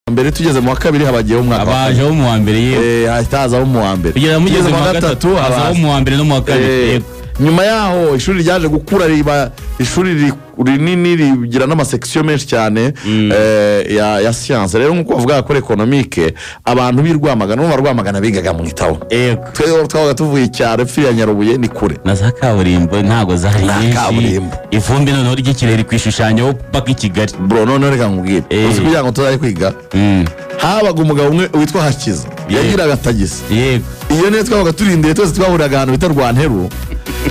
Mbere tugeze mu wa kabiri habagiyeho umwaka wa Abaje kabiri. bo mu wa mbere, yewe. Hahita hazaho mu wa mbere. Kugera mugeze mu wa gatatu hazaho mu wa mbere no mu wa kabiri. Yego. Nyuma yaho ishuri ryaje gukura, riba ishuri rinini, rigira n'amasekisiyo menshi cyane ya siyanse. Rero nk'uko bavuga kuri économique, abantu b'i Rwamagana, urumva Rwamagana bigaga mu itaho. Twe twabaga tuvuye icyaro, epfo ya Nyarubuye ni kure. Na za kaburimbo ntabwo zari Nta nyinshi. kaburimbo. Ivumbi noneho ry'ikirere ku ishushanyo paka i Kigali. Bro, noneho reka nkubwire. Uzi kugira ngo tuzajye kwiga, habaga umugabo umwe witwa Hakiza, yagiraga tagisi. Iyo niyo twabaga turindiye twese, twahuriraga ahantu bita Rwanteru,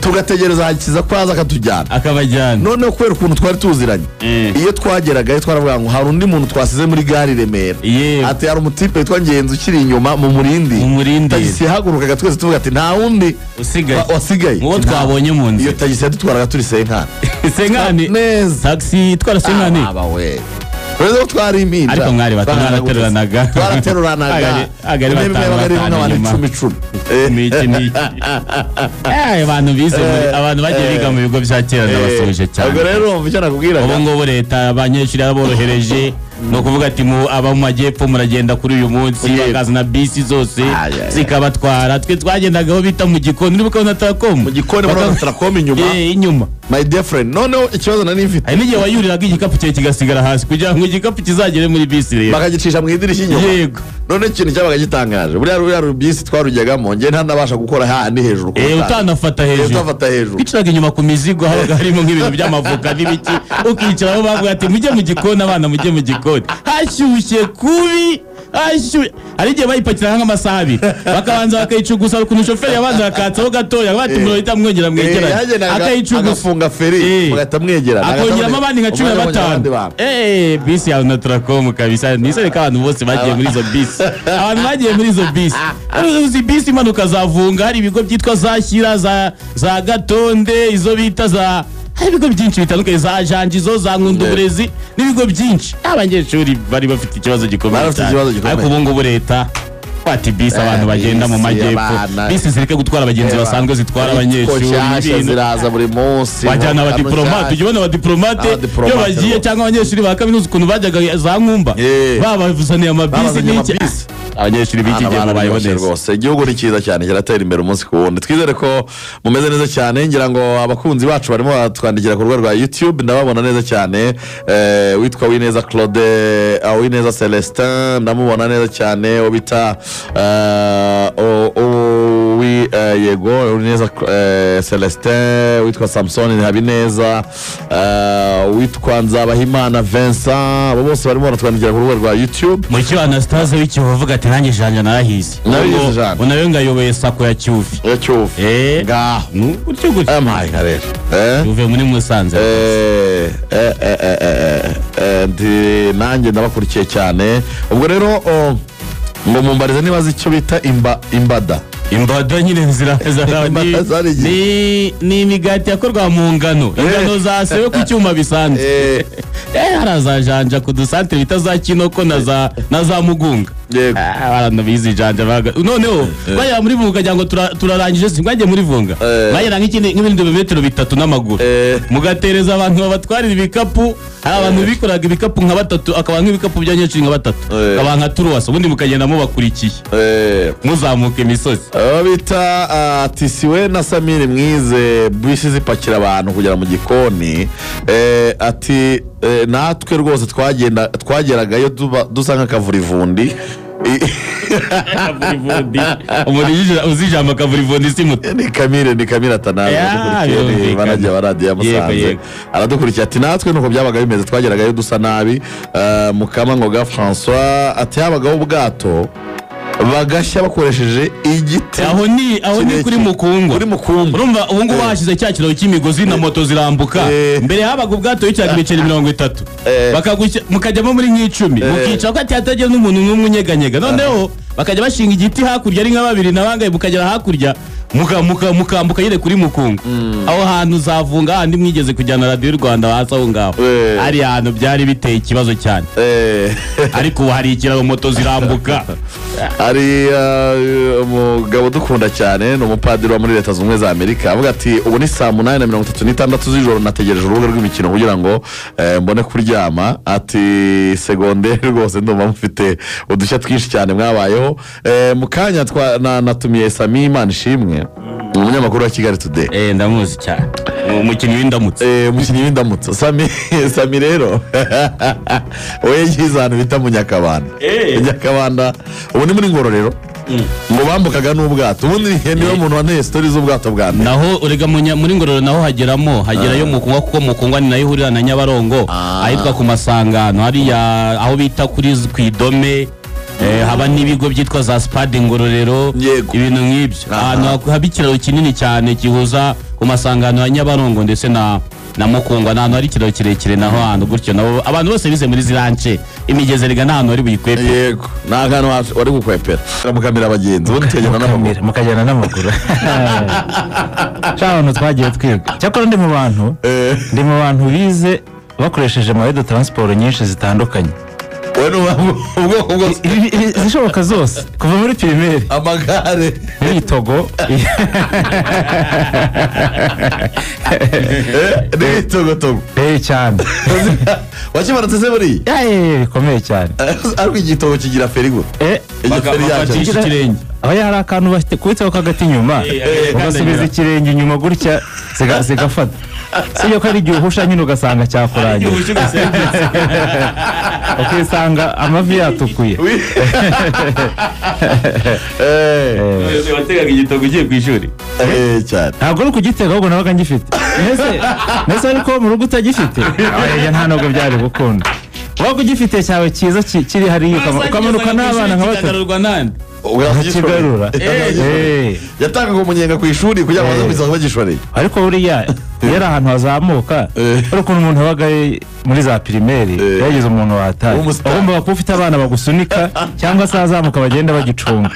tugategereza Hakiza ko aza akatujyana. Akabajyana. Noneho kubera ukuntu twari tuziranye, iyo twageragayo twaravuga ngo hari undi muntu twasize muri gare i Remera, ati hari umutipe witwa Ngenzi ukiri inyuma mu murindi. Mu murindi. Tagisi yahagurukaga, twese tuvuga ati nta wundi usigaye. Wasigaye. Mu bo twabonye mu Iyo nzira. tagisi yadutwaraga turi cinquante. Cinquante. Neza. Tagisi itwara cinquante. Ah, we, uretse ko twari impinja. Ariko mwari bato, mwarateruranaga. Twarateruranaga. Agari Intebe batanu, yabaga irimo batanu nk'abantu inyuma. 10 10. Niki niki. Abantu bize abantu bagiye biga mu bigo bya kera, ndabasuhuje cyane. Ubwo rero wumva icyo nakubwiraga. Ubu ngubu leta abanyeshuri yaraborohereje, ni ukuvuga ati mu aba mu majyepfo muragenda kuri uyu munsi, bakazana bisi zose Ay, ay, ay. zikabatwara. Twe twagendaga aho bita mu gikoni, uri kubona Onatracom. Mu gikoni muri Onatracom inyuma. Inyuma. My dear friend, noneho ikibazo nari mfite, Hari n'igihe wayuriraga igikapu cyawe kigasigara hasi kugira ngo igikapu kizagere muri bisi rero. Bakagicisha mu idirishya inyuma. Yego. Noneho ikintu cyabaga gitangaje, buriya ruriya rubisi twarujyagamo, njye ntanabasha gukora hahandi hejuru ku mutari. Utanafata hejuru. Utafata hejuru. Wicaraga inyuma ku mizigo, habaga harimo nk'ibintu by'amavoka n'ibiki, ukicaraho, bavuga ati mujye mu gikoni, abana mujye mu gikoni, hashyushye kubi, hashyushye. Hari igihe bayipakira nk'amasaha 2, bakabanza bakayicugusa, ukuntu shoferi yabanza akatsaho gatoya, bati murahita mwongera mwegerane. Yagendaga Akayicugusa. agafunga feri, mugahita mwegerana. Akongeramo abandi nka cumi na Umwanya abandi batanu. bantu. Bisi ya Onatracom kabisa, nizere ko abantu bose bagiye muri izo bisi, abantu bagiye muri izo bisi, uzi bisi imanuka za Vunga, hari ibigo byitwa za Shyira, za Gatonde, izo bita za, hari ibigo byinshi bitandukanye, za Janjizo, za Nkunda Uburezi n'ibigo byinshi. Abanyeshuri bari bafite ikibazo gikomeye Bari bafite cyane. ikibazo gikomeye. Ariko ubu ngubu leta fata bisi, abantu bagenda mu Bisi, majyepfo, abana. bisi zireke gutwara abagenzi basanzwe, zitwara abanyeshuri. Nshyashya Ibintu ziraza buri munsi. Wajyana Imodoka abadiporomate, nshyashya. ujya ubona abadiporomate Abadiporomate iyo bagiye rwose. cyangwa abanyeshuri ba kaminuza, ukuntu bajyaga za Nkumba, babazaniye amabisi Babazaniye n'iki. amabisi. Abanyeshuri b'iki gihe Abana mubayeho bararyoshye neza. rwose. Igihugu ni cyiza cyane, kiratera imbere umunsi ku wundi. Twizere ko mumeze neza cyane. Ngira ngo abakunzi bacu barimo baratwandikira ku rubuga rwa YouTube, ndababona neza cyane. Witwa Wineza Claude, Wineza Celestin, ndamubona neza cyane. Uwo bita yego, Wineza Celestin, witwa Samson Habineza, witwa Nzabahimana Vincent, abo bose barimo baratwandikira ku rubuga rwa YouTube. Mucyo Anastase w'Ikivu avuga ati nanjye Janja narahize. Narahize Ubwo- Janja. ubu nawe ngayoboye SACCO ya Cyuve. Ya Cyuve. Ngaho. Gutyo gutyo. Yampaye nka rero. Uvuye muri Musanze. Nanjye ndabakurikiye cyane. Ubwo rero ngo mumbarize niba azi icyo bita imbada. Imbada nyine Imbada zari igihe. Ni imigati yakorwa mu ngano, ingano zasewe ku cyuma bisanzwe. Hari za Janja ku dusantere bita za Kinoko na za Mugunga. Ah, abantu bize Janja noneho bagera muri Vunga ukagira ngo turarangije, si mwagiye muri Vunga? Mwagera nk'ibindi birometero 3 n'amaguru, mugatereza abantu babatwarira ibikapu. Hari abantu bikoraga ibikapu nka batatu, akaba nk'ibikapu by'abanyeshuri nka batatu, akaba nka turuwasi, ubundi mukagenda mubakurikiye, muzamuka imisozi. Abo bita Tisiwe na Samiri mwize bisi zipakira abantu kugera mu gikoni. Ati natwe rwose twagenda twageragayo dusa nk'akavurivundi. Kavurivundi, umuntu uzi ijambo kavurivundi si muto. Ni Kamire Atanazi Ya, adukurikiye, ni birumvikana. manager wa radiyo ya Musanze. Aradukurikiye, ati natwe nuko byabaga bimeze, twageragayo dusa nabi. Mukama Ngoga François ati habagaho ubwato bagashya bakoresheje igiti Aho ni kirekire. kuri Mukungwa. Kuri Mukungwa. Urumva ubu ngubu hashize cya kiraro cy'imigozi na moto zirambuka. Mbere habaga ubwato wicaraga ibiceri 30, mukajyamo muri nk'icumi, mukicara ko hatagira n'umuntu n'umwe unyeganyega. Noneho bakajya bashinga igiti hakurya ari nka babiri na bangahe, mukagera hakurya mukambuka nyine kuri Mukungu, aho hantu zavunga, handi mwigeze kujyana Radiyo y'u Rwanda hasi aho ngaho. Hari ahantu byari biteye ikibazo cyane, ariko ubu hari ikiraro, moto zirambuka. Hari umugabo dukunda cyane, ni umupadiri wa muri Leta Zunze Ubumwe za Amerika, avuga ati ubu ni 8:36 z'ijoro, nategereje urubuga rw'imikino kugira ngo mbone kuryama. Ati segonderi rwose ndumva mufite udushya twinshi cyane mwabayeho. Mu kanya natumiye Sami Imanishimwe, umunyamakuru wa Kigali Today. Ndamuzi cyane, umukinnyi w'indamutso. Umukinnyi w'indamutso Sami rero we yagize ahantu bita mu Nyakabanda. Nyakabanda ubu ni muri Ngororero, ngo bambukaga n'ubwato. Ubundi niwe muntu wanteye story z'ubwato bwa mbere. Naho urega muri Ngororero naho hagerayo Mukungwa, kuko Mukungwa ni nayo ihurira na Nyabarongo, ahitwa ku Masangano, hariya aho bita kuri ku Idome. Haba n'ibigo byitwa za Spade Ngororero, ibintu nk'ibyo. Ahantu haba ikiraro kinini cyane gihuza ku Masangano ya Nyabarongo ndetse na Mukungwa, n'ahantu hari ikiraro kirekire, naho ahantu gutyo nabo abantu bose bize muri zirance imigezi rega n'ahantu bari buyikwepera. Yego, ni ahantu wari gukwepera mukamira abagenzi, ubundi tukagenda n'amaguru. Mukagenda n'amaguru. Abantu twagiye twiga. Cyakora ndi mu bantu bize bakoresheje moyens de transport nyinshi zitandukanye. Izishoboka zose kuva muri primaire, amagare, n'ibitogo, n'ibitogotogo cyane. Wakimanutse se buriya? Bikomeye cyane. Ariko igitogo kigira feri gute? Bafatisha ikirenge. Aho hari akantu kubitseho kagati inyuma, ugasubiza ikirenge inyuma gutya zigafata. Sibyo ko ari igihe uhusha nyine ugasanga cyakurangiye, ukisanga amavi yatukuye. Wategaga igitogo ugiye ku ishuri? Ntabwo ari ukugitega, ahubwo nabaga ngifite. Mbese ariko mu rugo utagifite nta nubwo byari gukunda. Wabaga ugifite cyawe cyiza kiri hariya, ukamanuka n'abana nka batatu. Ukakigarura. Yatangaga umunyenga ku ishuri kugira ngo baze bagishoreye. Ariko buriya iyo ari ahantu hazamuka, ari ukuntu umuntu yabaga muri za primaire yagize umuntu wataye, agomba kuba ufite abana bagusunika cyangwa se azamuka bagenda bagicunga.